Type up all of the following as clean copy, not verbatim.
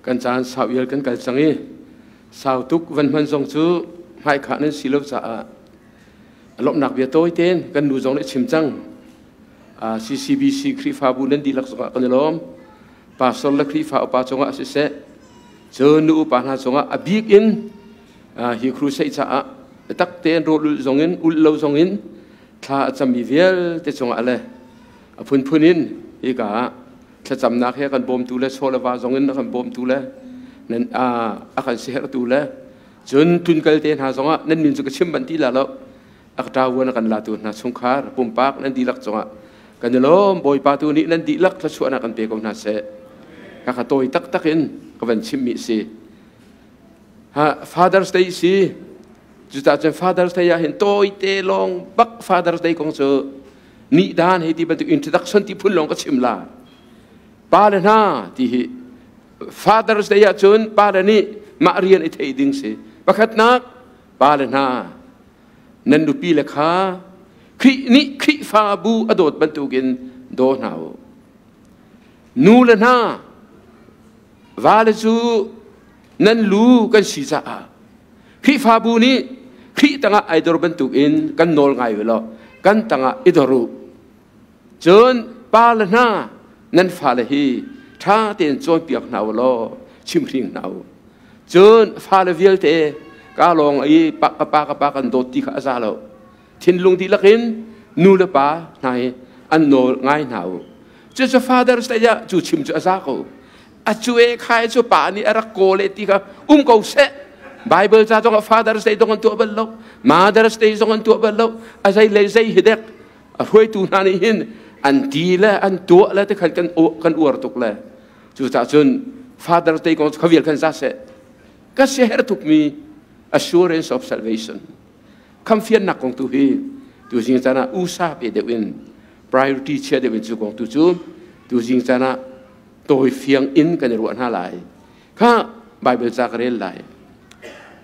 Kan caan sau ial kan kal cang i sau tuk van hman zong cu hmaikhah nan si lo caah lawmhnak bia tawi tein kan nu zong nih chim cang. CCBC Khrihfabu nan dihlak zongah kan i lawm. Pastor le Khrihfa upa cungah siseh, cun nu upa hna cungah a bik in hi crusade caah tak tein rawl ulh zong in ulh lo zong in thla a cammi vialte cungah le a phunphun in hika ah thlacamnak he kan bawmtu le chaw le va zong in a kan bawmtu le nan a kan siherhtu le cun tunkal te hna zongah nan min cu ka chim ban ti la lo a ka ṭavuan a kan latu hna chungkhar pumpak nan dihlak cungah kan i lawm. Bawipa tu nih nan dihlak thluachuahnak kan pe ko hna seh. Ka ka tawi taktak in ka van chimmi si. Ha, Father's Day si. Cucaah cun Father's Day ah hin tawi te lawng bak Father's Day kong cu ni dan hei ti bantuk introduction ti phun lawng ka chim la. Pa le hna ti hi Father's Day ah cun pa le nih mah rian i thei ding si. Pakhatnak, pa le hna, nan nupi le kha Khrih nih Khrihfabu a dawt bantukin daw hna u. Nu le hna, va le cu nan lu kan si caah Khrihfabu nih Khrih tangah ai dor bantukin kan nawl ngai ve law kan tangah i dor u. Cun pa le hna, nan fale hi ṭha tein cawnpiak hna u law chimhring hna u. Cun fale vialte ka lawng i pa ka pa ka pa kan dawt ti kha a za lo. Thinlung dihlak in nu le pa hna hi an nawl ngai hna u. Cucu Father's Day ah cu chim cu a za ko. A cu e khai cu pa nih a rak kawl e ti kha um ko seh. Bible ca zong ah Father's Day zong an tuah bal lo. Mother's Day zong an tuah bal lo. A zei le zei hi dek a hruaitu hna nih hin an ti le an tuah le te khan kan kan uar tuk le cucaah cun Father's Day kong kha vial khan za seh. Ka siaherh tukmi assurance of salvation, khamfiannak kong tu hi tu zing caan ah usa pe deuh in, priority chia deuh in cu kong tu cu tu zing caan ah tawi fiang in kan i ruah hna lai. Kha Bible ca ka rel lai.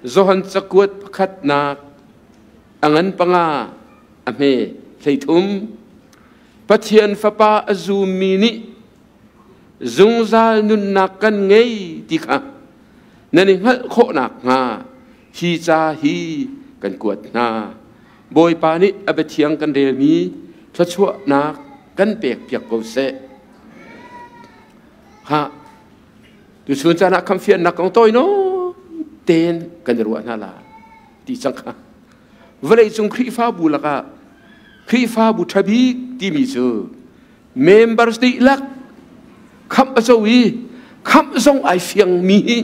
Johan cakuat pakhatnak a ngan 5 a hme 13. Pathian Fapa a zummi nih zungzal nunnak kan ngei ti kha nan i hngalh khawh nakhnga hi ca hi kan kuat hna. Bawipa nih a biathiang kan relmi thluachuahnak kan pekpiak ko seh. Ha, tuchun caan ah khamfiannak kong tawi no tein kan i ruah hna la ti cang kha. Vawleicung Khrihfabu lakah Khrihfabu ṭha bik timi cu members dihlak khamh a co i khamh zong ai fiangmi hi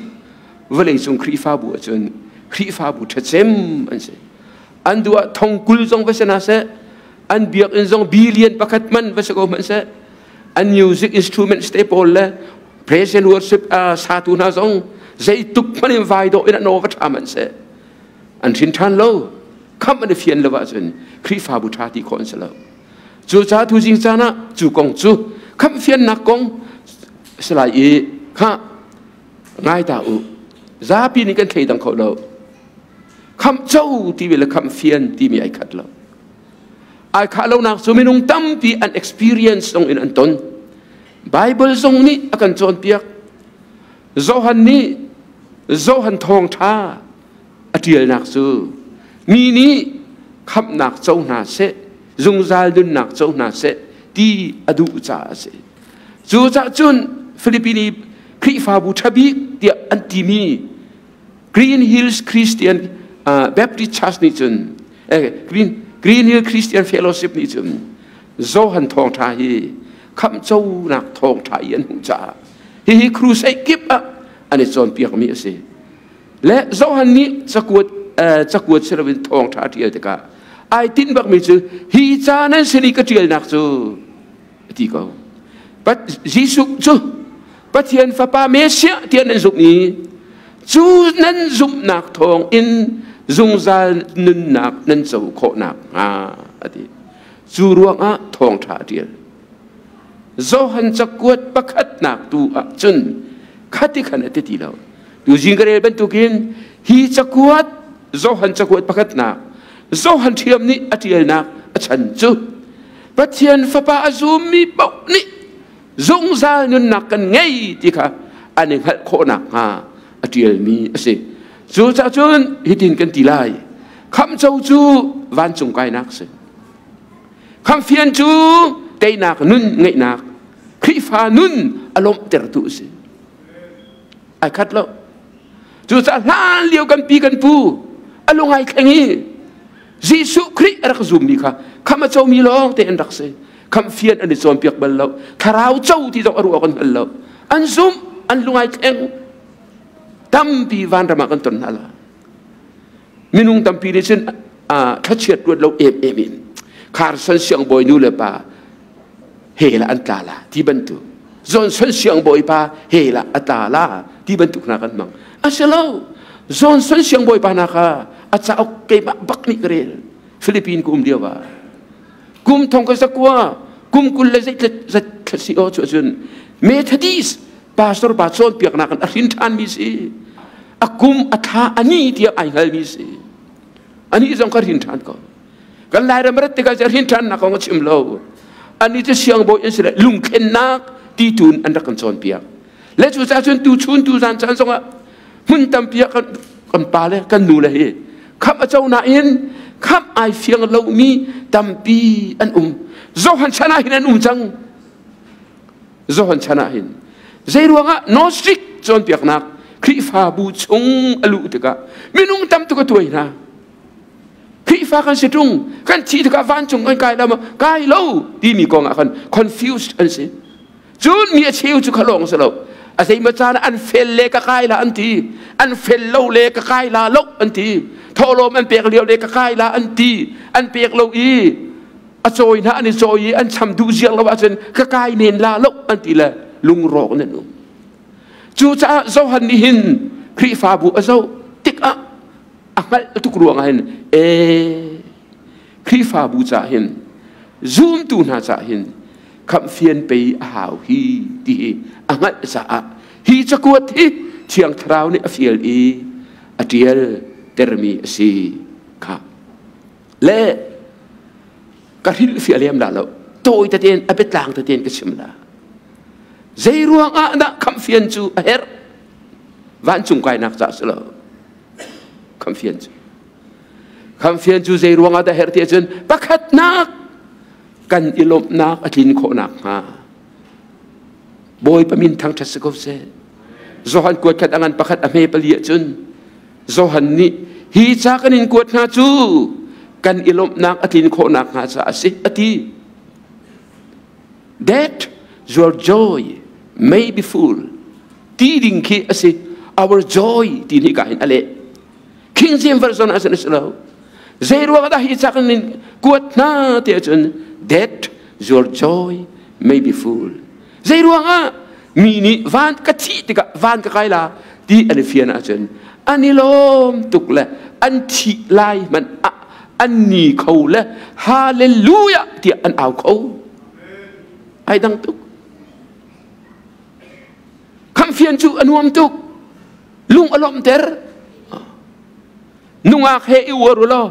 vawleicung Khrihfabu ahcun Khrihfabu ṭhacem an si. An duh ah thong 20 zong va si hna seh, an biakinn zong billion 1 man va si ko hmanh seh, an music instruments te pawl le praise and worship satu hna zong zeituk hmanh in vai dawh in an aw va ṭha hmanh seh, an hrin ṭhan lo, khamh an i fian lo ahcun Khrihfabu ṭha ti khawh an si lo. Cucaah tuzing caan ah cu kong cu khamhfiannak kong si lai i kha ngai ta u. Zapi nih kan thleidang kho lo. Khamh co timi le khamh fian timi ai khat lo. Ai khah lonak cu minung tampi an experience zong in an ton. Bible zong nih a kan cawnpiak. Johan nih Johan thawngṭha a ṭialnak cu mi nih khamhnak co hna seh, zungzal nunnak co hna seh ti a duh caah a si. Cucaah cun Philippine i Khrihfabu ṭha bik tiah an timi Green Hills Christian Baptist Church nih cun, Green Hill Christian Fellowship nih cun Johan thawngṭha hi khamhconak thawngṭha i an hmuh caah hihi crusade kip ah an i cawnpiakmi a si. Le Johan nih cakuat, cakuat si loin thawngṭha a ṭial tikah ai tinh bakmi cu hi ca nan sin i ka ṭialnak cu a ti ko. Jesuh cu Pathian Fapa Messiah tiah nan zumh i cu nan zumhnak thawng in zungzal nunnak nan co khawh nakhnga a ti. Cu ruangah thawngṭha a ṭial. Johan cakuat pakhatnak tu ah cun khati khan a ti ti lo. Tuzing ka rel bantukin hi cakuat, Johan cakuat pakhatnak, Johan ṭhiam nih a ṭialnak a chan cu Pathian Fapa a zummi paoh nih zungzal nunnak kan ngei ti kha an i hngalh khawh nakhnga a ṭialmi a si. Cucaah cun hitin kan ti lai. Khamhco cu vancung kainak si. Khamhfian cu teinak nun ngeihnak, Khrihfa nun a lawmhtertu a si. Ai khat lo. Cucaah hlan lio kan pi kan pu a lung ai thleng i Jesuh Khrih a rak zummi kha khamh a comi lawng te an rak si. Khamh fian an i cawnpiak bal lo. Thlarau co ti zong a ruah kan hngal lo. An zumh, an lung ai thleng. Tampi vanram ah kan ton hna la. Minung tampi nih cun thlachiat ruat lo em em in Carson siangbawi nu le pa he la an tla la ti bantuk Johnson siangbawi pa he la a tla la ti bantuk hna kan hmang. A si lo. Johnson siangbawi pa hna kha a cauk keimah bak nih ka rel. Philippine ka um lio ah. Kum thong ka zakua kum 20 le zei thla si o cu cun Methodist pastor pa cawnpiaknak in a hrin ṭhanmi si. A kum a thla a ni tiah ai hngalmi si. Ani zong ka hrin ṭhan ko. Kan Lairam rat tikah hrin ṭhannak kong a chim lo. Ani cu siangbawi an si le lungthlennak ti tun an rak kan cawnpiak. Le cucaah cun tu chun tu zan caan zongah hmun tampi ah kan pa le kan nu le hi khamh a co nain khamh ai fiang lomi tampi an um. Johan chan ah hin an um cang. Johan chan ah hin zei ruangah Gnostic cawnpiaknak Khrihfabu chung a luh tikah minung tam tuk a tuai hna. Khrihfa kan si ṭung, kan thih tikah vancung kan kai lo maw? Kai lo timi kong ah khan confused an si. Cun mi a cheu cu kha lawng si lo. A zeimaw caan ah an fel le ka kai la an ti. An fel lo le ka kai la lo an ti. Thawhlawm an pek lio le ka kai la an ti. An pek lo i a cawi hna an i cawi i an cham duh ziar lo ahcun ka kai men la lo an ti le lungrawk nan um. Cucaah Johan nih hin Khrihfabu a zoh tikah a hngalh tuk ruangah hin e Khrihfabu cah hin zumtu hna cah hin khamhfian pei a hau hi ti hi a hngalh caah hi cakuat hi Thiang Thlarau nih a fial i a ṭial termi a si kha le ka hrilhfiah lem la lo tawi tein a biatlang tein ka chim la zei ruangah dah khamhfian cu a herh vancung kainak ca si lo khamhfian cu khamhfian cu zei ruangah dah herh ti ahcun pakhatnak kan i lawmhnak a tlin khawh nakhnga Bawipa min thangṭhat si ko seh Johan kuat khat a ngan pakhat a hme pali ahcun Johan nih hi ca kan in kuat hna cu kan i lawmhnak a tlin khawh nakhnga caah a si a ti that your joy may be full ti ding khi a si our joy ti nih ka hin a leh King James version ah cun a si lo zei ruang dah hi ca kan in kuat hna ti ahcun that your joy may be full zei ruang ah mi nih van ka thih tikah van ka kai la ti an i fian ahcun an i lawm tuk le an thih lai hmanh ah an ni kho le hallelujah tiah an au kho ai dang tuk khamfian cu a nuam tuk lung a lawmhter nungak he i uar u law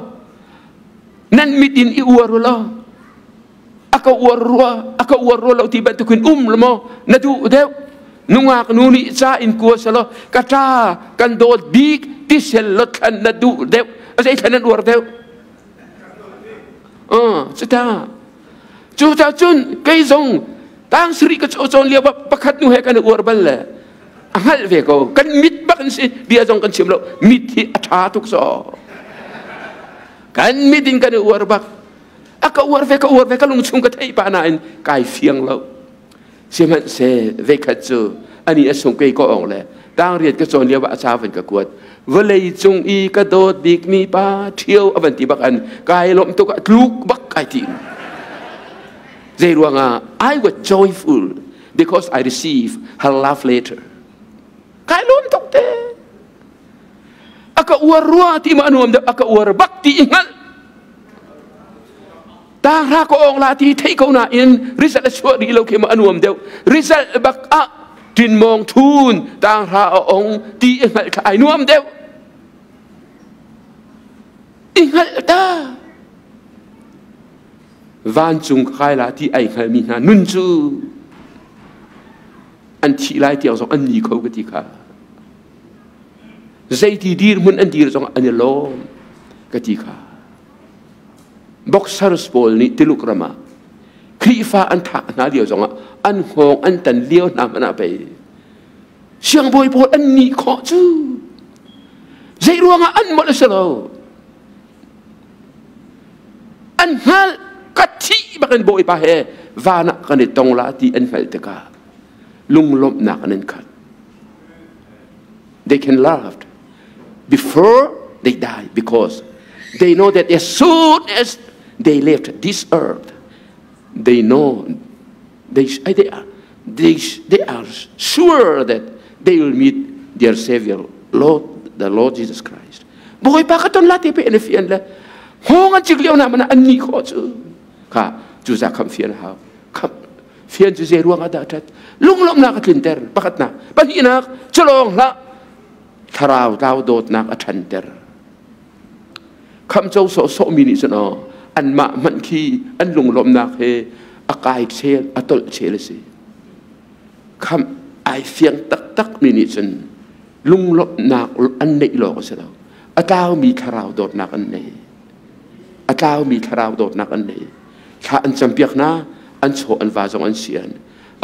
nan mit in i uar u law a ka uar rua a ka uar rua lo ti bantukin um lo maw na duh deuh nungak nu nih ca in kua selaw ka ṭa kan dawt bik ti sel lo thlan na duh deuh a zei thlan nan uar deuh cuta cuta cun kei zong tang sari ka cawn lio pakhat nu he kan i uar bal le a hngalh ve ko kan mit bak in si bia zong kan chim lo mit hi a ṭha tuk so kan mit in kan i uar bak a ka uar ve ka uar ve ka lung chung ka theih pah nain kai fiang lo sihmanhseh veikhat cu ani a sung kei ka ong le tang riat ka cawn lio ah a ca van ka kuat vawlei cung i ka dawt bik mi pa ṭhio a van ti bak an kai lawmh tuk ah tluk bak kai ti zei ruangah I was joyful because I received her love letter kai lawm tuk te a ka uar rua ti ma nuam deuh a ka uar bak ti i hngalh ta hra ka ong la ti thei ko nain result a chuah rih lo khi ma anuam deuh result bak ah tin mong thun tang hra a ong ti i hngalh thla ai nuam deuh i hngalh ta vancung kai la ti ai hngalmi hna nun cu An thih lai tiang zong an ni kho ka ti kha. Zeiti dirhmun an dir zong an i lawm ka ti kha. Boxers pawl nih Tuluk ram ah Khrihfa an thah hna lio zongah an hngawng an tan lio hna hmanh ah pei siangbawi pawl an nih khawh cu zei ruangah an molh a si lo. An hngalh ka thih bak in Bawipa he van ah kan i tong la ti an hngalh tikah lunglawmhnak an in khat. They can laugh before they die because they know that as soon as they left this earth, they know they are sure that they will meet their Savior, Lord, the Lord Jesus Christ. Bawipa ka ton la te pe an fian le hong an cik lio na mana an ni kho cu kha cu za kham fian hau kham fian cu zei ruang ah dah ṭhat lunglawmhnak a tlinter pakhatnak pahnihnak culawng hlah thlarau tlau dawtnak a ṭhanter khamco sawhsawh mi nih cun aw anmah hmanh khi an lunglawmhnak he a kai chel a tolh chel a si khamh ai fiang taktak mi nih cun lunglawmhnak an neih lawng a si lo a tlaumi thlarau dawtnak an nei a tlaumi thlarau dawtnak an nei thla an campiak hna an chaw an va zong an sian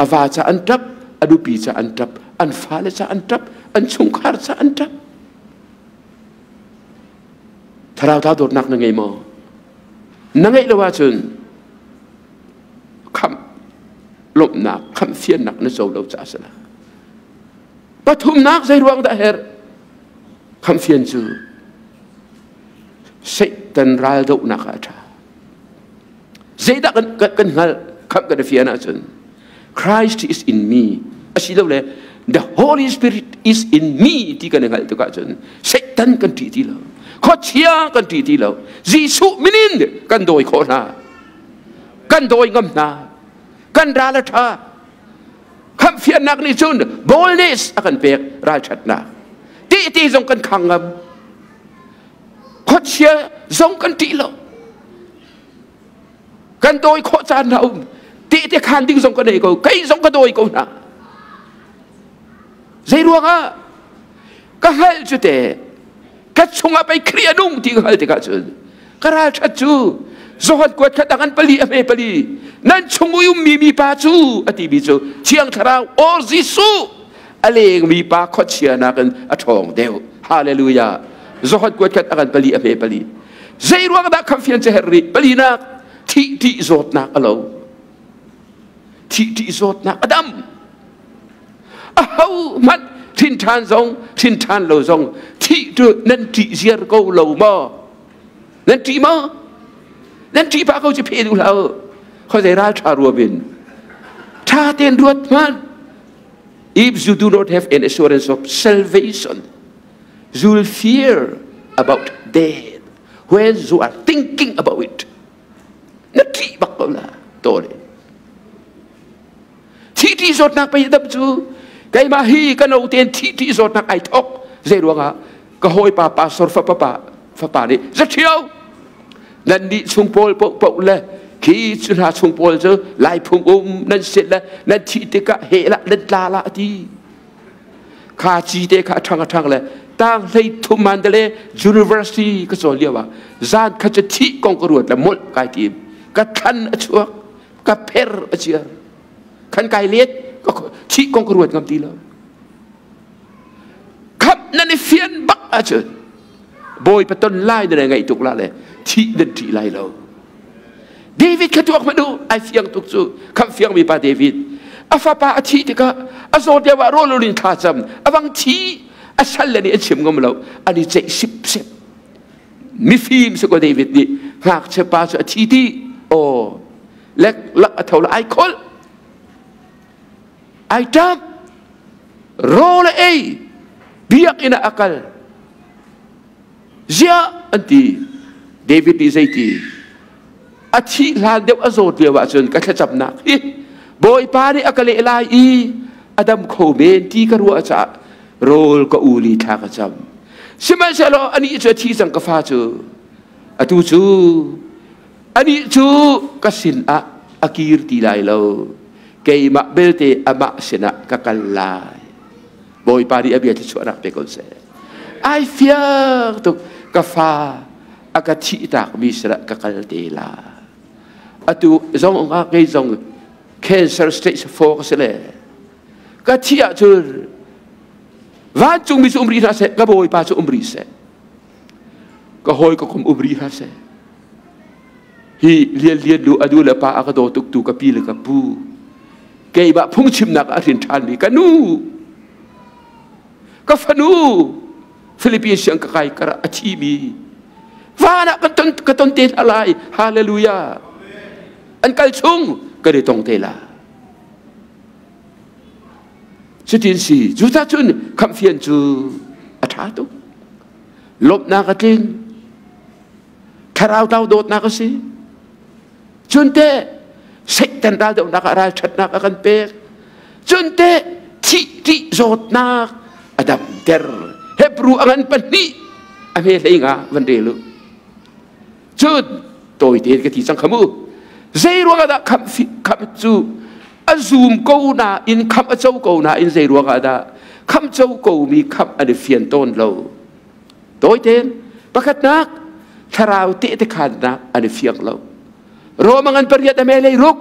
a va ca an ṭap a nupi ca an ṭap an fale ca an ṭap an chungkhar ca an ṭap thlarau ta dawtnak na ngei maw na ngeih lo ahcun khamh lawmhnak khamh fiannak na co lo caah si la pathumnak zei ruang dah herh khamh fian cu Satan ral dohnak ah a ṭha Zeidah kan hngalh khamh kan i fian ahcun Christ is in me asilole the Holy Spirit is in me ti kan i hngalh tik ahcun Satan kan ṭih ti lo khuachia kan ṭih ti lo Jesuh min in kan dawi khawh hna kan dawi ngam hna kan ral a ṭha khamhfiannak nih cun boldness a kan pek ralṭhatnak tehte zong kan khang ngam khuachia zong kan ṭih lo kan dawi khawh caan hna um tehte khan ding zong ka nei ko kei zong ka dawi ko hna zei ruangah ka hngalh cu te ka chungah pei Khrih a nung ti ka hngalh tikah cun ka ralṭhat cu Johan kuat khat an pali a hme pali nan chung i ummi mi pa cu a timi cu Thiang Thlarau or Jesuh a lengmi pa khuachia nakin a ṭhawng deuh hallelujah Johan kuat khat a kan pali a hme pali zei ruang dah khamfian cu herh rih palinak thih ṭih zawtnak a lo thih ṭih zawtnak a dam a ho hmanh thin ṭhan zong thin ṭhan lo zong thih cu nan ṭih ziar ko lo maw nan ṭih maw nan ṭih pah ko cu phe duh hlah u khuazei ral ṭha ruam in ṭha tein ruat hmanh if you do not have an assurance of salvation you will fear about death when you are thinking about it na ṭih bak ko la to le thi ṭih zawtnak pei dam cu keimah hi ka no tein thi ṭih zawtnak ai thok zei ruangah ka hawipa pastor fapa fapa nih zaṭhio nan nih chung pawl paoh paoh le khi cu hna chung pawl cu lai phung um nan sit le nan thih tikah he lah nan tla la ti kha ci te kha a ṭhang a ṭhang le tang hlei thum mandale university ka cawn lio ah zan kha cu thih kong ka ruat le molh kai tim ka thlan a chuak ka pher a ciar khan kai let thih kong ka ruat ngam ti lo khap nan i fian bak ahcun Bawipa ton lai na ngaih tuk la le thih nan ṭih lai lo David kha tuak hmanh u ai fiang tuk cu khamh fiang mi pa David a fapa a thih tikah a zawt lio ah rawl in thla cam a vang thi a sal le nih an chim ngam lo an i ceih sipsep mifim si ko David nih ngakchia pa cu a thi ti aw lek lak a tho la ai kholh ai ṭap rawl a ei biakinn ah a kal ziah an ti David nih zeiti a thih hlan deuh a zawt lio ahcun ka thlacamnak hi Bawipa nih a ka leh lai i a dam kho men ti ka ruah caah rawl ka uli thla ka cam sihmanhsehlaw anih cu a thi cang ka fa cu atu cu anih cu ka sin ah a kir ti lai lo. Keimah belte amah sinah ka kal lai. Bawipa nih a bia thluachuahnak pe ko seh. Ai fiang tuk ka fa a ka thih takmi sinah ka kal te lai. Atu zong ah kei zong cancer stage 4 ka si le. Ka thih ahcun vancungmi cu um rih hlah seh, ka Bawipa cu um rih seh. Ka hawi ka kum um rih hlah seh. Hi lian lian lu a nu le pa a ka daw tuk tu ka pi le ka pu. Keimah phungchimnak ah a hrin ṭhanmi ka nu. Ka fanu Philippines siang ka kai kar a thimi. Van ah ka ton te hna lai. Hallelujah. An kal chung kan i tong te la. Cutin si, cuta cun khamhfian cu a ṭha tuk. Lawmhnak a tling. Thlarau tlau dawtnak a si. Cun teh Satan ral dohnak ah ralṭhatnak a kan pek. Cun teh thih ṭih zawtnak a damter. Hebru a ngan pahnih a hme hlei nga van rel u. Cun tawi tein ka ti cang kha mu. Zei ruangah dah khamh khamh cu a zum ko nain khamh a co ko nain zei ruangah dah khamh co komi khamh an i fian tawn lo. Tawi tein pakhatnak thlarau tehte khannak an i fiang lo. Roma ngan pariat a melei ruk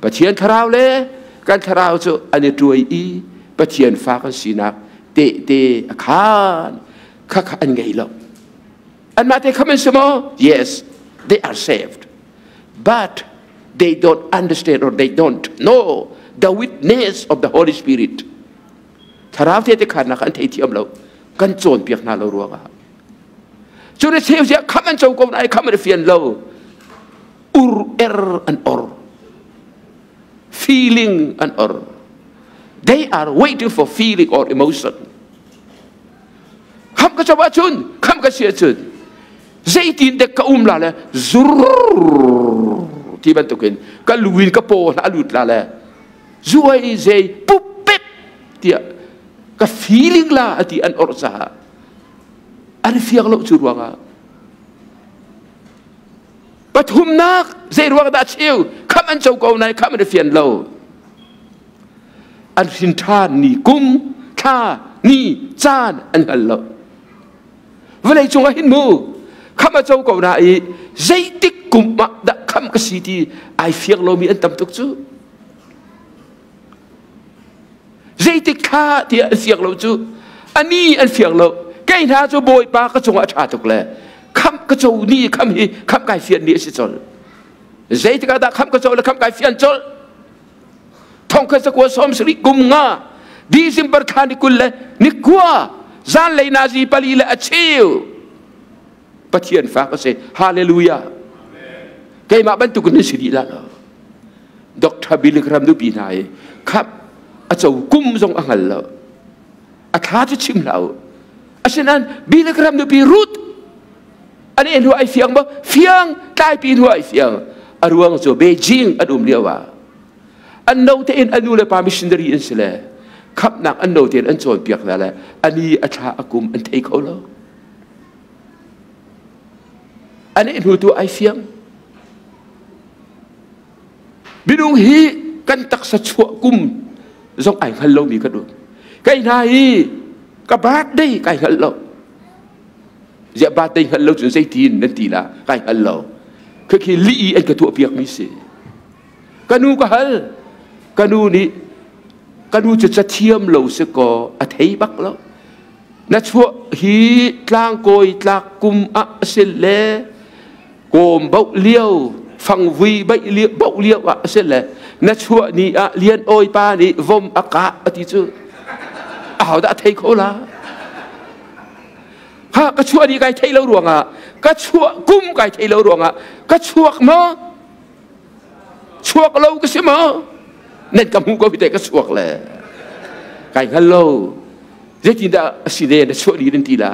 Pathian thlarau le kan thlarau cu an i tuai i Pathian fa kan sinak tehte a khan kha kha an ngei lo. Anmah te kham an si maw? Yes, they are saved. But they don't understand or they don't know the witness of the Holy Spirit. Thlarau te te khannak an theithiam lo. Kan cawnpiak hna lo ruangah. Cu na cheu sia kham an co ko na ai kham an fian lo. Ur er an or. Feeling an or. They are waiting for feeling or emotion. Kham ka coh ahcun, kham ka si ahcun, zeitin dek ka um la le zur ti bantukin ka lu in ka paw hna a lut la le zuai zei pupep tiah ka feeling la ati an orh caah an fiang lo cu ruangah pathumnak zei ruang dah cheu kham an co ko nai kham an fian lo An hrin ṭhan ni kum, thla, ni, caan an hngal lo. Vawlei cungah hin mu kham a co ko na i zeitik kum ah dah kham ka si ti ai fiang lomi an tam tuk cu. Zeitik thla tiah an fiang lo cu. Ani an fiang lo. Kei hna cu Bawipa ka cungah a ṭha tuk le kham ka co ni kham hi kham kai fian ni a si colh. Zeitik ah dah kham ka co le kham kai fian colh. Thongkhat zakua sawm sarih kum nga December thla ni 20 le ni kua zanlei nazi pali le a cheu Pathian fak a si. Hallelujah. Keimah bantuk in si dih lah lo. Dr. Billy Graham nupi hna i khap a co kum zong a hngal lo. A thla cu chim hlah u. Asinain Billy Graham nupi Ruth an en hnu ai fiang maw? Fiang tlaipi hnu ai fiang. A ruang cu Beijing an um lio ah an no tein a nu le pa missionary an si le khamhnak an no tein an cawnpiak hna le ani a thla a kum an thei kho lo. An i hnu tu ai fiang. Minung hi kan taksa chuah kum zong ai hngal lomi kan um. Kei hna hi ka birthday kai hngal lo. Ziah birthday hngal lo cun zeitin nan ti la kai hngal lo. Khikhi li i an ka tuah piak mi si. Ka nu ka hal. Ka nu nih ka nu cu cathiam lo si kaw a thei bak lo. Na chuah hi tlangkawi tlak kum ah a si le kawm boh lio fangvui baih lio boh lio ah a si le na chuah ni ah lian awi pa nih vom a kah a ti cu ahodah a thei kho la ha ka chuah ni kai thei lo ruangah ka chuah kum kai thei lo ruangah ka chuak maw chuak lo ka si maw nan ka hmuh ko hi te ka chuak le kai hngal lo zeitindah a si le na chuah ni nan ti la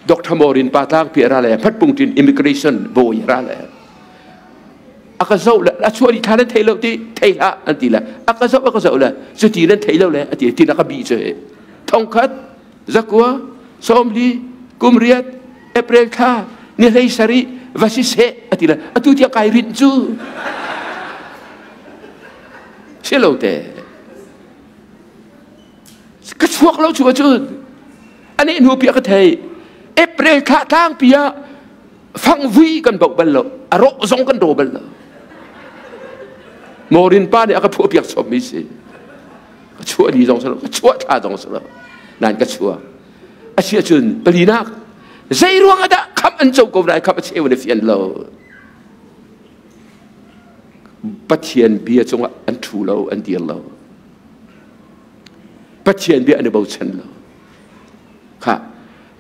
Dr. Morin pa tlangpi a ra le phatpung tin immigration bawi a ra le a ka zoh le a chuah dih thla nan thei lo ti thei hlah an ti le a ka zoh a ka zoh le cuti nan thei lo le a ti tin a ka bi cu thongkhat zakua sawmli kumriat April thla ni hlei sarih va si seh a ti le atu tiang kai rinh cu. Si lo te. Ka chuak lo chu ahcun ani hnu pi ka thei. April thla tlang pi ah fangvui kan boh bal lo. A rawh zong kan ro bal lo. Morin pa nih a ka phuah piak chom mi si. Ka chuah ni zong si lo, ka chuah thla zong si lo. Nan ka chuah. A si ahcun palinak zei ruang ah dah khamh an co ko lai khamh a cheu na fian lo. Pathian bia cungah an ṭhu lo, an dir lo. Pathian bia an i bochan lo. Kha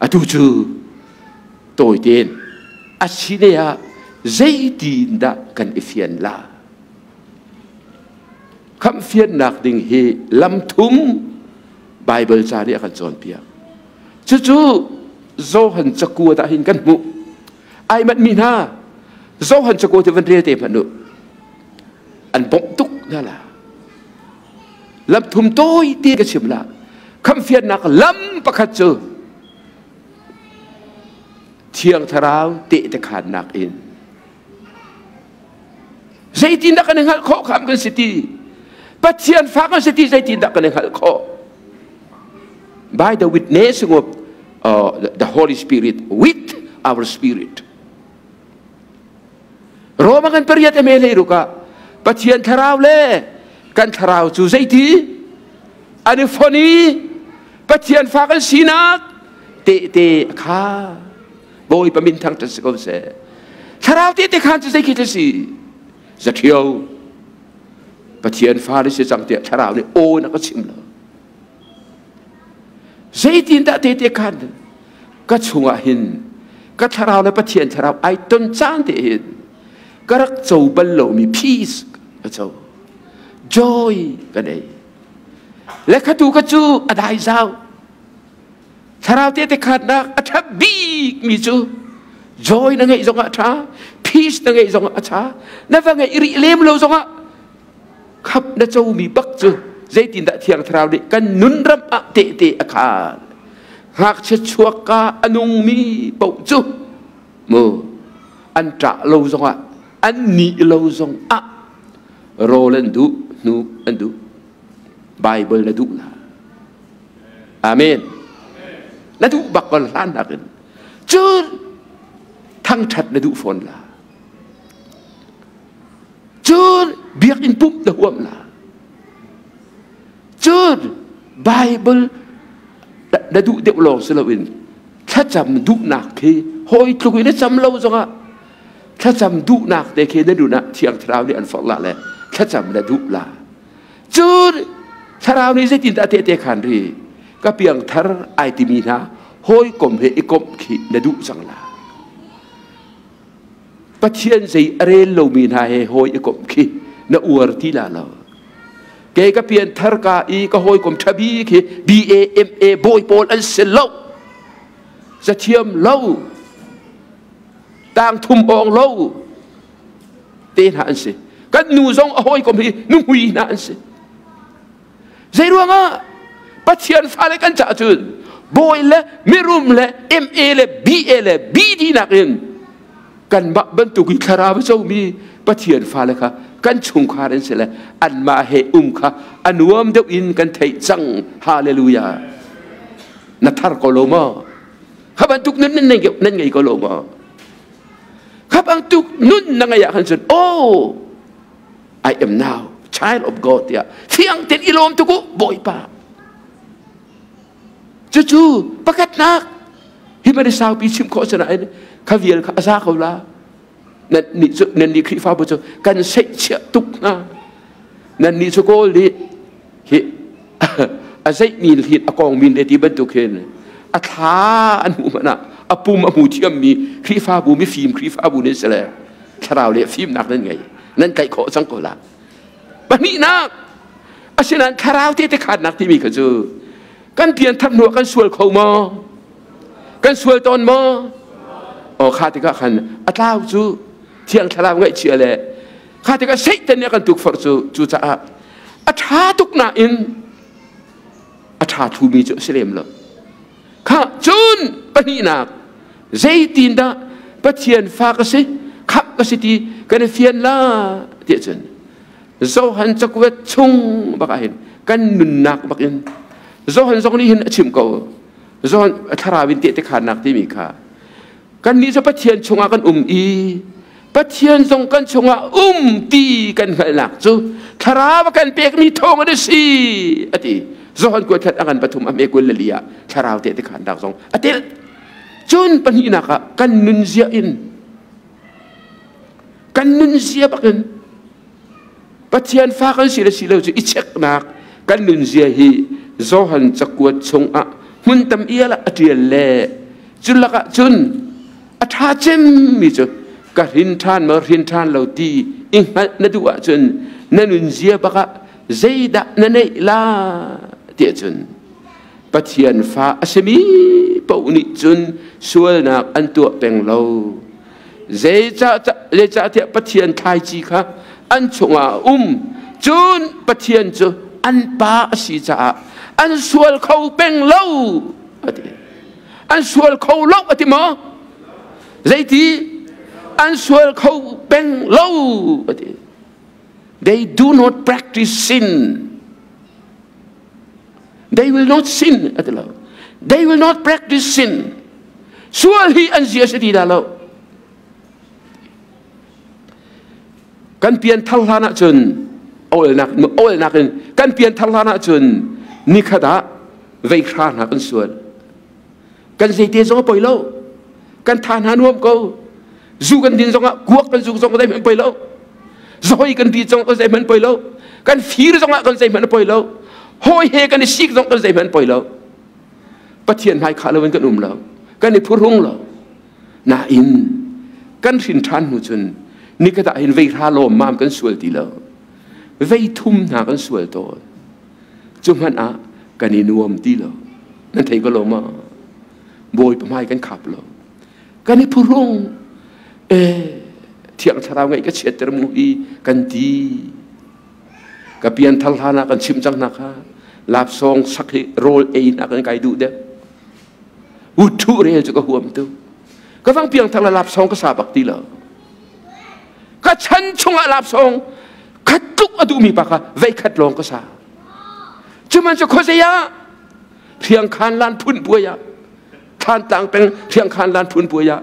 atu cu tawi tein a si ne ah zeitin dah kan i fian la? Khamh fiannak ding hi lam thum Bible ca nih a kan cawnpiak. Cucu Johan cakuat ah hin kan hmuh. Ai manh mi hna Johan cakuat hi van rel te hmanh u. An bawmh tuk hna la. Lam thum tawi ti ka chim la. Khamhfiannak lam pakhat cu Thiang Thlarau tehte khaannak in zeitindah kan i hngalh khawh kham kan si ti Pathian fa kan si ti zeitindah kan i hngalh khawh by the witnessing of the Holy Spirit with our spirit Roma kan pariat eme hlei ruk ah Pathian thlarau le kan thlarau cu zeiti an i fon i Pathian fa kan sinak tehte kha Bawipa min thangṭhat si ko seh. Thlarau tehte khan cu zei khi a si? Zaṭhio. Pathian fa na si cang tiah thlarau nih aw na ka chim lo. Zeitindah tehte khan ka chungah hin ka thlarau le Pathian thlarau ai ton caan te hin ka rak co bal lomi peace ka co. Joy ka nei. Le khatu ka cu a dai zau. Thlarau tehte khaannak a ṭha bikmi cu joy na ngeih zongah a ṭha, peace na ngeih zongah a ṭha, na va ngeih rih lem lo zongah khap na comi bak cu zeitindah Thiang Thlarau nih kan nun ram ah tehte a khaan. Ngakchia chuak ka a nungmi paoh cu mu an ṭah lo zongah an nih lo zongah rawl an duh, hnu an duh. Bible na duh la. Amen. Na duh bak ko hlan nakin. Cun thangṭhat na duh fawn la. Cun biakinn pumh na huam la. Cun Bible na duh deuh lawng si loin thlacam duhnak khi hawi tluk in na cam lo zongah thlacam duhnak te khi na nun ah Thiang Thlarau nih an forh la le thlacam na duh la. Cun thlarau nih zeitindah tehte khan ri ka piangthar ai timi hna hawikom he i komh khi na duh cang la. Pathian zei a rel lomi hna he hawi i komh khi na uar ti la lo. Kei ka pianthar ka i ka hawikom ṭhabi khi BAMA bawi pawl an si lo. Zathiam lo. Tang thum awng lo. Te hna an si. Kan nu zong a hawikom hi nuhmui hna an si. Zei ruangah Pathian fale kan caah cun bawi le mirum le MA le BA le BD nakin kanmah bantuk i thlarau a comi Pathian fale kha kan chungkhar an si le anmah he um kha a nuam deuh in kan theih cang. Hallelujah. Na thar ko lo maw? Kha bantuk nun nan ngei ko lo maw? Kha bantuk nun na ngeih ah khan cun oh I am now child of God tiah fiang tein i lawm tuk u Bawipa. Cucu pakhatnak hi ban saupi chim khawh si nain kha vial kha a za ko la. Nan nih cu nan nih Khrihfabu cu kan seihchiah tuk hna. Nan nih cu kawl nih hi a zeih min hin a kong min le ti bantuk hin a thla an hmuh hmanh ah a pum a hmu thiammi Khrihfabu mifim Khrihfabu nan si le thlarau le fimnak nan ngei nan tlaih khawh cang ko la. Pahnihnak asinain thlarau te te khaatnak timi kha cu kan pianthar hnu ah kan sual kho maw? Kan sual tawn maw? Aw kha tikah khan a tlau cu thiang thlarau ngaihchia le kha tikah Satan nih a kan tukforh cu cucaah a ṭha tuk nain a ṭha thumi cu a si lem lo. Kha cun pahnihnak zeitindah Pathian fa ka si khamh ka si ti kan i fian la tiah cun Johan cakuat chung bak ah hin kan nunnak bak in Johan zong nih hin a chim ko. Johan thlarau in tehte khaannak timi kha kannih cu Pathian chungah kan um i Pathian zong kan chungah um ti kan hngalhnak cu thlarau a kan pekmi thawng an si a ti. Johan kuat khat a ngan pathum a hme 24 ah thlarau tehte khaannak zong a telh. Cun pahnihnak ah kan nunzia in kan nunzia bakin Pathian fa kan si le si lo cu i cheknak kan nunzia hi Johan cakuat chungah hmun tam ial ah a ṭial le cu lakah cun a ṭha cemmi cu ka hrin ṭhan maw hrin ṭhan lo ti i hngalh na duh ahcun na nunzia bakah zeidah na neih la tiah cun Pathian fa a simi paoh nih cun sualnak an tuah peng lo. Zeicahtiah Pathian thlaici kha an chungah a um. Cun Pathian cu an pa a si caah an sual kho peng lo a ti. An sual kho lo a ti maw? Zeiti? An sual kho peng lo a ti. They do not practice sin. They will not sin a ti lo. They will not practice sin. Sual hi an zia si ti dah lo. Kan pian thar hlan ahcun awlnak awlnak in kan pian thar hlan ahcun nikhat ah veihra hna kan sual. Kan zeite zong a poi lo. Kan tha hna nuam ko. Zu kan din zongah kuak kan zuk zong zeihmanh poi lo. Zawi kan ti zong kan zeihmanh poi lo. Kan fir zongah kan zeihmanh poi lo. Hawi he kan i sik zong kan zeihmanh poi lo. Pathian hmai khah loin kan um lo. Kan i phuhrung lo. Nain kan hrin ṭhan hnu cun nikhat ah hin veihra lawmmam kan sual ti lo. Vei thum hna kan sual tawn. Cu hmanh ah kan i nuam ti lo. Nan thei ko lo ma? Bawipa hmai kan khap lo. Kan i phuhrung. E thiang thlarau ngeih ka chiatter mu hi kan ti. Ka pian thar hlan ah kan chimh cang hna kha. Lapsawng sak hi rawl ei hna kan kai duh deuh. Uthu rel cu ka huam tu. Ka fang piang thar la lapsawng ka sa bak ti lo. Ka chan chungah lapsawng khat tluk a duhmi pa kha vei khat lawng ka sa. Cuman cu khuazei ah Hriangkhan lan phun puai ah Thlantlang peng Hriangkhan lan phun puai ah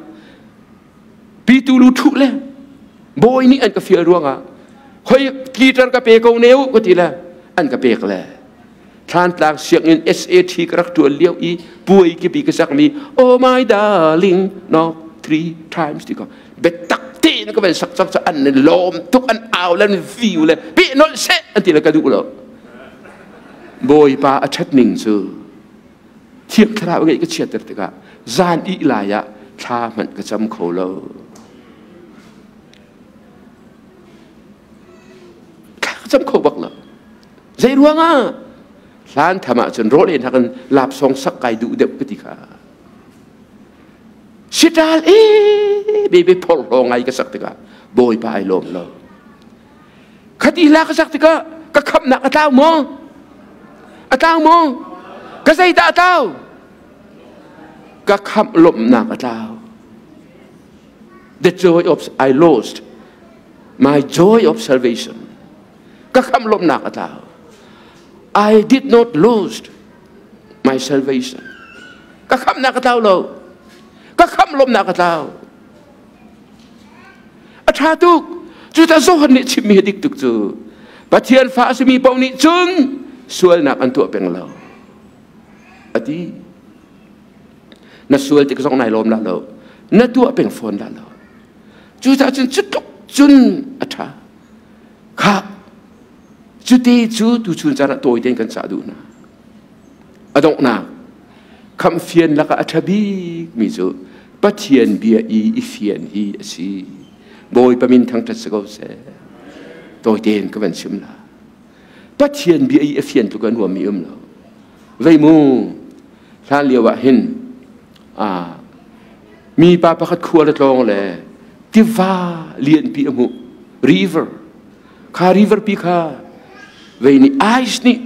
pitu lu thuh le bawi nih an ka fial ruangah hoi guitar ka pe ko ne u ka ti le an ka pek le Thlantlang sianginn SAT ka rak tuan lio i puai kipi ka sakmi Oh my darling knock three times ti ko biatak tein ka van sak cang cu an lawm tuk an au le an viu le pe nolh seh an ti le ka duh lo Bawipa a ṭhat ning cu Thiang Thlarau ngeih ka chiatter tikah zan ih lai ah thla hmanh ka cam kho lo. Thla ka cam kho bak lo. Zei ruangah? Hlan tham ahcun rawl ei nakin lapsawng sak kai duh deuh ka ti kha. Siṭal e bebe phorhlaw ngai ka sak tikah Bawipa ai lawm lo. Khati hla ka sak tikah ka khamnak a tlau maw? A tlau maw? Ka zeidah a tlau? Ka khamh lawmhnak a tlau. The joy of I lost my joy of salvation. Ka khamh lawmhnak a tlau. I did not lose my salvation. Ka khamhnak a tlau lo. Ka khamh lawmhnak a tlau. A ṭha tuk. Cucaah Johan nih chimmi hi dik tuk cu. Pathian fa a simi paoh nih cun sualnak an tuah peng lo. A ti. Na sual tik zong nai lawm dah lo. Na tuah peng fawn dah lo. Cucaah cun cutluk cun a ṭha. Khah cuti cu tuchun caan ah tawi tein kan cah duh hna. A donghnak khamhfian lakah a ṭha bikmi cu Pathian bia i i fian hi a si. Bawipa min thangṭhat si ko seh. Tawi tein ka van chim la. Pathian bia i a fian tluk a nuammi um lo. Vei mu, hlan lio ah hin mi pa pakhat khua le tlawng le tiva lianpi a hmuh river kha river pi kha vei nih ice nih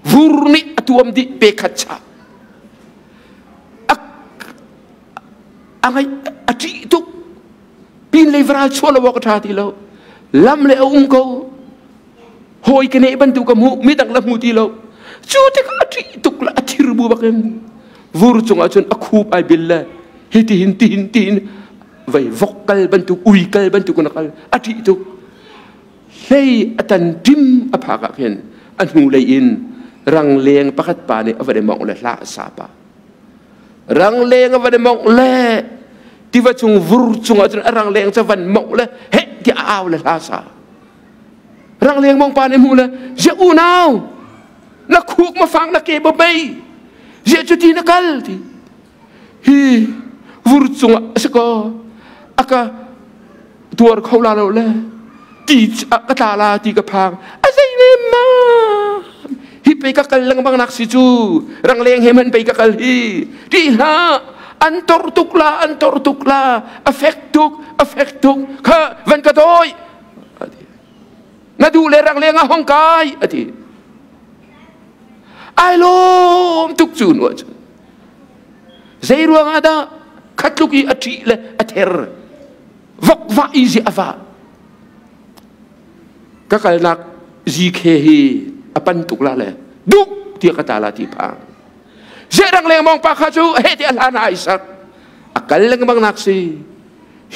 vur nih a tuam dih pe khat cha a ngai a ṭih tuk pin lei varal chuah lo awk a ṭha ti lo lam le a um ko. Hawi ka neh bantuk ka hmuh, midang la hmu ti lo. Cu tikah a ṭih tuk le a thir bu bakin vur cungah cun a khup ai bil le hi tihin tihin tihin vei vok kal bantuk ui kal bantuk in a kal a ṭih tuk. Hlei a tan ṭim a phak ah khin a hnulei in rangleng pakhat pa nih a va i mawngh le hla a sa pa. Rangleng a van i mawngh le tiva cung vur cungah cun a rangleng cu van mawngh le heh tiah a au le hla sa. Rangleng mawng pa nih hmuh le ziah unau na khuk ma fang na ke ba mei ziah cuti na kal ti hi vur cungah a si ko a ka tuar kho la lo le ti ka tla la ti ka phang a zei ne ma hi pei ka kal lengmang nak si cu rangleng he man pei ka kal hi ti hlah an tor tuk la an tor tuk la a fek tuk a fek tuk kha van ka dawi na duh le rangleng ah hong kai ati ai lawm tuk cu nu cun zei ruangah dah khatluk i a ṭih le a ther vok va i zi a va ka kalnak zikhe hi a pan tuk la le duk tiah ka ta la ti phang zehrang lengmang pa kha cu he ti a hlan ai sak a kal lengmang nak si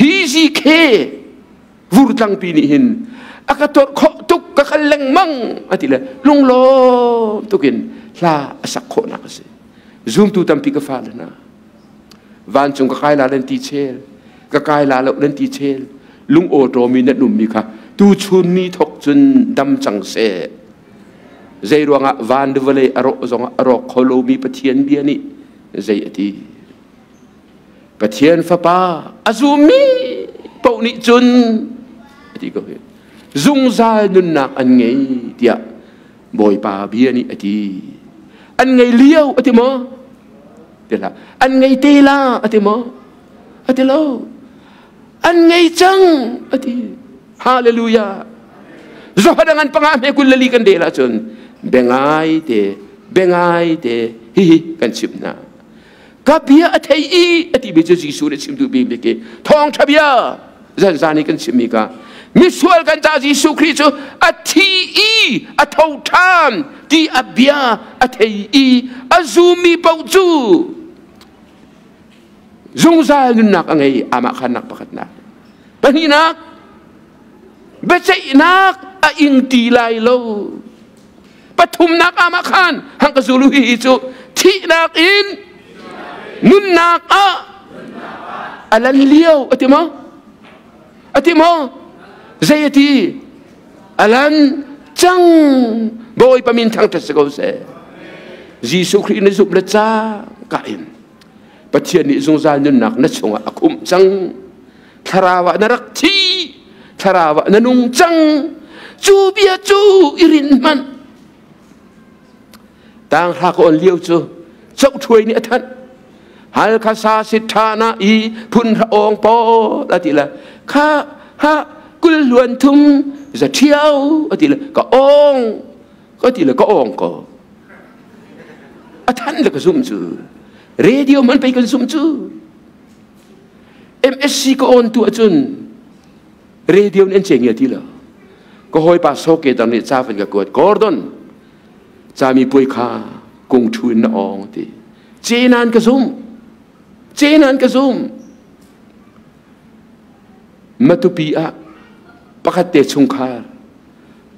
hi zikhe vurtlangpi nih hin a ka tor khawh tuk ka kal lengmang a ti le lunglawm tukin hla a sak khawhnak a si zumtu tampi ka fa le hna vancung ka kai la nan ti chel ka kai la lo nan ti chel lung aw mi nan ummi kha tu chun ni thok cun dam cang seh zei ruangah van le vawlei a rawh zongah a rawk kho lomi Pathian bia nih zei a ti Pathian fapa a zummi paoh nih cun a ti ko hi zungzal nunnak an ngei tiah Bawipa bia nih a ti an ngei lio a ti maw ti hlah an ngei te la a ti maw a ti lo an ngei cang a ti hallelujah zohadang an panga hme kul le li kan del ahcun bengai te bengai te hihi kan chimh hna ka bia a thei i a ti mi cu Jesuh nih chim duh bik bik i thawngṭha bia zan zan i kan chimmi ka misual kan ca Jesuh Khrih cu a thi i a tho ṭhan ti a bia a thei i a zummi paoh cu zungzal nunnak a ngei amah khannak pakhatnak pahnihnak biaceihnak a ing ti lai lo pathumnak amah khan hang ka zulu hi hi cu thihnak in nunnak ah a lan lio a ti maw a ti maw zei a ti a lan cang Bawipa min thangṭhat si ko seh Jesuh Khrih na zumh le cangka in Pathian nih zungzal nunnak na chungah a khumh cang thlarau ah na rak thi thlarau ah na nung cang cu bia cu i rin hmanh tang hra ka on lio cu chohthuai nih a thanh halkha sa sit tha na i phun hra ong po la ti la kha ha kul hluan thum za thiao a ti le ka ong ka ti le ka ong ko a than le ka zum cu radio man pei kan zum cu MSc ka on tu ahcun radio nih an che ngia ti lo ka hawipa soke dang nih ca van ka kuat Gordon cami puai kha kung thu in na ong ti ce nan ka zum ce nan ka zum Matupi ah pakhat te chungkhar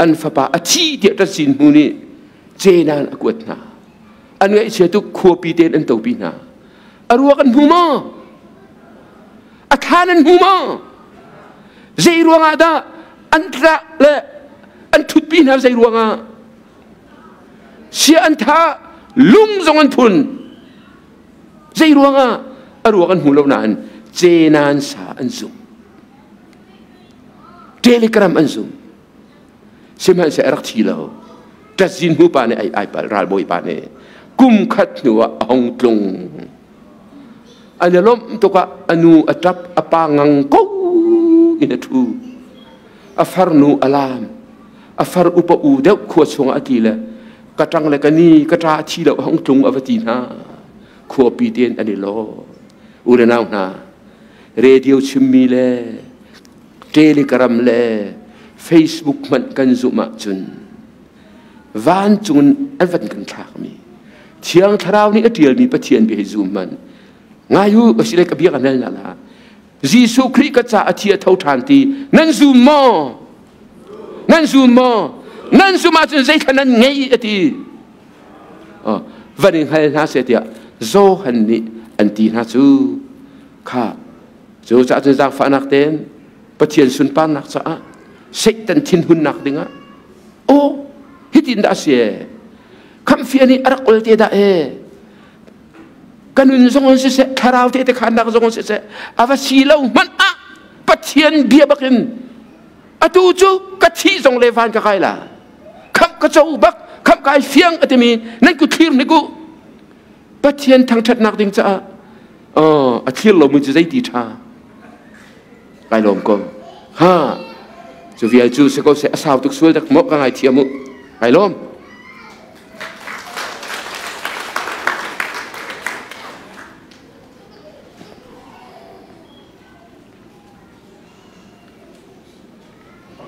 an fapa a thi tiah ṭatzin hmu nih ce nan a kuat hna an ngaihchia tuk khuapi tein an topi hna A ruak an hmu maw? A thlan an hmu maw? Zei ruangah dah an tlah le an ṭhutpi hna zei ruangah? Sia an thah, lung zong an phun. Zei ruangah? A ruak an hmu lo nain cenan sa an zum. Telegram an zum. Sihmanhsehlaw a rak thi lo. Ṭatzin hnu pa nih ai ai pal ralbawi pa nih kum khat hnu ah a hung tlung. An i lawmh tuk ah a nu a ṭap a pa ngang ko in a ṭhu. A farnu a laam. A far upa u deuh khua chungah a ti le ka ṭang le ka ni ka ṭa a thi lo a hung tlung a va ti hna. Khuapi tein an i lawm. U le nau hna radio chimmi le Telegram le Facebook hmanh kan zumh ahcun. Vancung in an van kan thlakmi Thiang Thlarau nih a ṭialmi Pathian bia hi zum hmanh. Ngai u, asile ka bia ka nel na la. Jesuh Khrih ka ca a thi a tho ṭhan ti nan zum maw? Nan zum maw? Nan zum ahcun zeithla nan ngei a ti. Van in hal hna seh tiah Johan nih an ti hna cu kha cu caah cun zaangfahnak tein Pathian sunparnak caah Satan thinhunnak dingah aw hitin dah a si khamhfia nih a rak ol te dah e ka nun zong in siseh thlarau te te khannak zong in siseh a va si lo hmanh ah Pathian bia bakin atu cu ka thih zong le van ka kai la khamh ka co bak khamh kai fiang a timi nan ku thlir hnik u Pathian thangṭhatnak ding caah a thlir lomi cu zeiti ṭha kai lawm ko ha cu vial cu si ko seh a sau tuk sual dak maw ka ngai thiam u kai lawm.